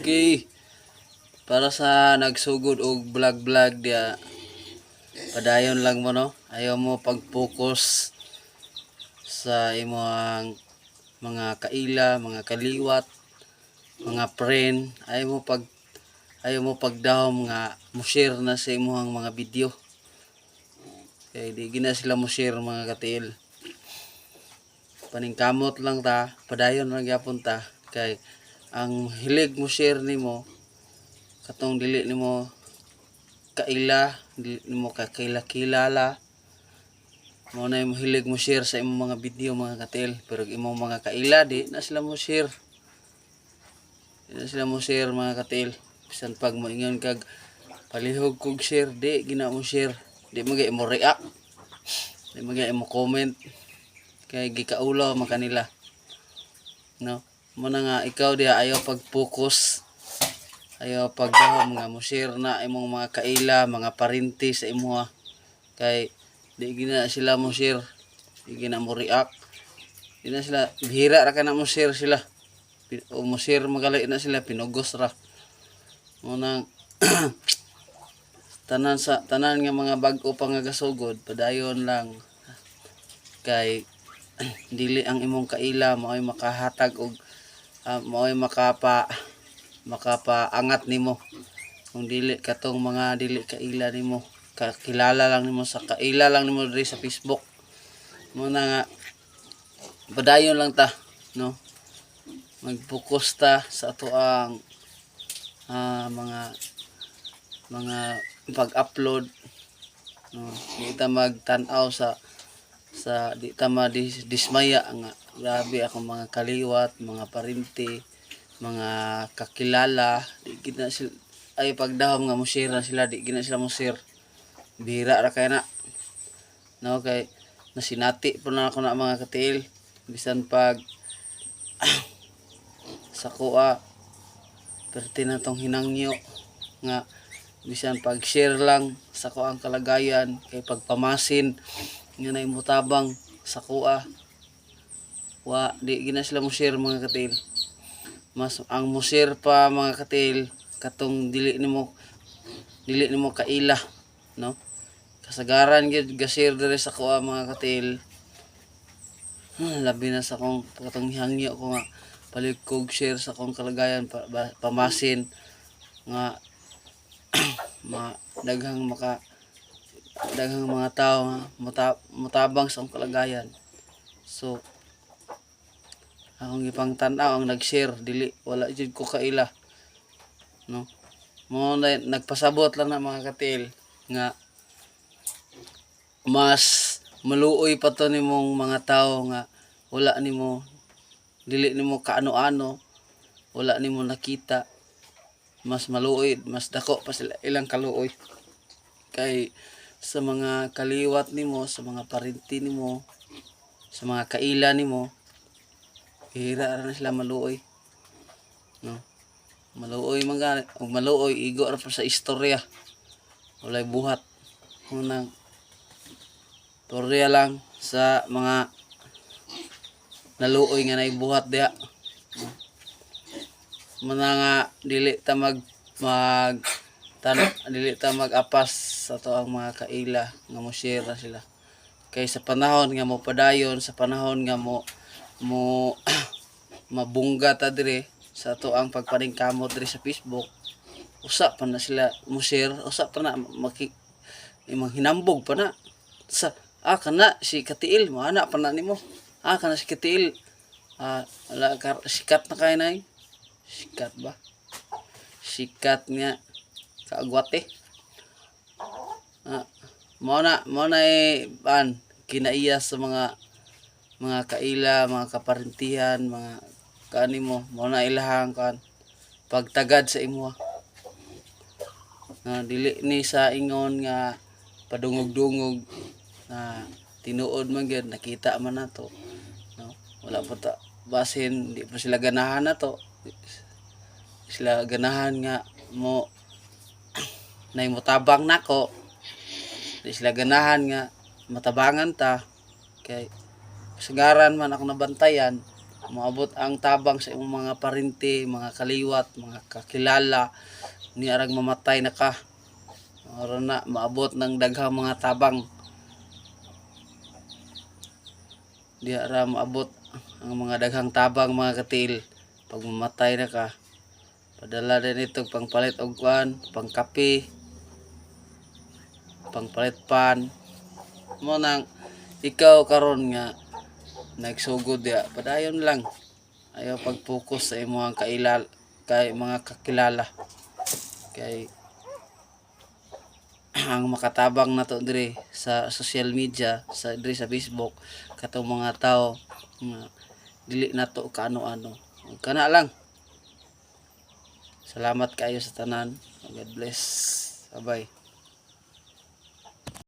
Okay. Para sa nagsugod og vlog vlog diya, padayon lang mo, no. Ayaw mo pag-focus sa imong mga kaila, mga kaliwat, mga friend. Ayaw mo pagdahom nga mo share na sa imong mga video. Kay di gina sila mo share, mga katiil. Paningkamot lang ta, padayon lang gyapon ta kay ang hilig mo share nimo katong dili nimo kaila, dili nimo kakila kilala. Mao na yung hilig mo share sa imong mga video, mga katil. Pero imong mga kaila, di na sila mo share. Di na sila mo share, mga katil. Bisan pag mo ingon kag palihog kog share, di gina mo share. Di mo mo react. Di mo mo comment. Kay gikaulaw man kanila. No? Mo na nga ikaw diha, ayaw pag-focus, ayaw pagdahom nga mo share na imong mga kaila, mga parinti sa imuha. Kay di gina sila mo share, di gina mo react. Di na sila, bihira ra ka na mo share sila. O mo share magali na sila, pinugos ra. Mo nang tanan sa tanan nga mga bag-o pa nga gasugod, padayon lang kay dili ang imong kaila mao'y makahatag og mao'y makapaangat nimo kung dili katong mga dili kaila nimo, kakilala lang nimo sa kaila lang nimo diri sa Facebook. Mo na nga padayon lang ta, no? Mag-focus ta sa ato ang mga pag-upload, no? Di ta magtan-aw sa di ta madismaya nga grabe akong mga kaliwat, mga parinti, mga kakilala, di gina sila ay pagdahom nga mo share na sila, di gina sila mo share. Bihira ra kay na, no? Kay nasinati po na ako na, mga katiil. Bisan pag sa kuha perti na tong hinangyo nga bisan pag share lang sa kuang kalagayan kay pagpamasin nga na imutabang sa kuha, wa di gina sila mo share, mga katiil. Mas ang mo share pa, mga katiil, katong dili nimo kaila, no? Kasagaran gyud ga-share diri sa kuha, mga katiil. Labi na sa kong katong hangyo ko nga palikog share sa akong kalagayan pamasin nga ma daghang maka daghang mga tao nga mutabang sa akong kalagayan. So akong gipang tan-aw ang nag-share dili, wala jud ko kaila, no? Mo na nagpasabot lang na, mga katil, nga mas maluoy pa to nimong mga tao nga wala nimo, dili nimo kaano-ano, wala nimo nakita. Mas maluoy, mas dako pa sila ilang kaluoy kay sa mga kaliwat nimo, sa mga parinti nimo, sa mga kaila nimo. Hira ra na sila maluoy, no? Maluoy man gani og maluoy, igo ra pa sa istorya, walay buhat. Unang istorya lang sa mga naluoy nga naibuhat diha. Muna nga dili ta mag mag tan dili ta mag-apas sa to ang mga kaila nga mo share na sila kay sa panahon nga mo padayon, sa panahon nga mo mo mabungga ta dire sa ato ang pagpaningkamot dire sa Facebook, usa pa na sila mo share, usa pa na maki imong hinambog pa na sa kana si Katiil mo ana pa na nimo, kana si Katiil, wala sikat na kay nay, sikat ba, sikat nga kaagwate. Mo na eh, an kinaiya sa mga kaila, mga kaparintihan, mga kaani mo, mo na ilahang kan pagtagad sa imo nga dili ni sa ingon nga padungog-dungog na tinuod man gyud nakita man nato, no? Wala pa ta basin di pa sila ganahan na to, sila ganahan nga mo nay motabang nako, di sila ganahan nga matabangan ta kay kasagaran man ako nabantayan. Moabot ang tabang sa imong mga parente, mga kaliwat, mga kakilala ni arag mamatay na ka. Oro na maabot ng daghang mga tabang. Diha ra maabot ang mga daghang tabang, mga katiil, pag mamatay na ka. Padala din ito pangpalit og kuan, pangkape, pangpalit pan. Mo nang ikaw karon nga nagsugod diha, padayon lang. Ayaw pag-focus sa imong kailal kay mga kakilala. Kay ang makatabang nato diri sa social media, sa diri sa Facebook, katong mga tao nga dili nato kaano-ano. Kana lang. Salamat kayo sa tanan. God bless. Bye bye.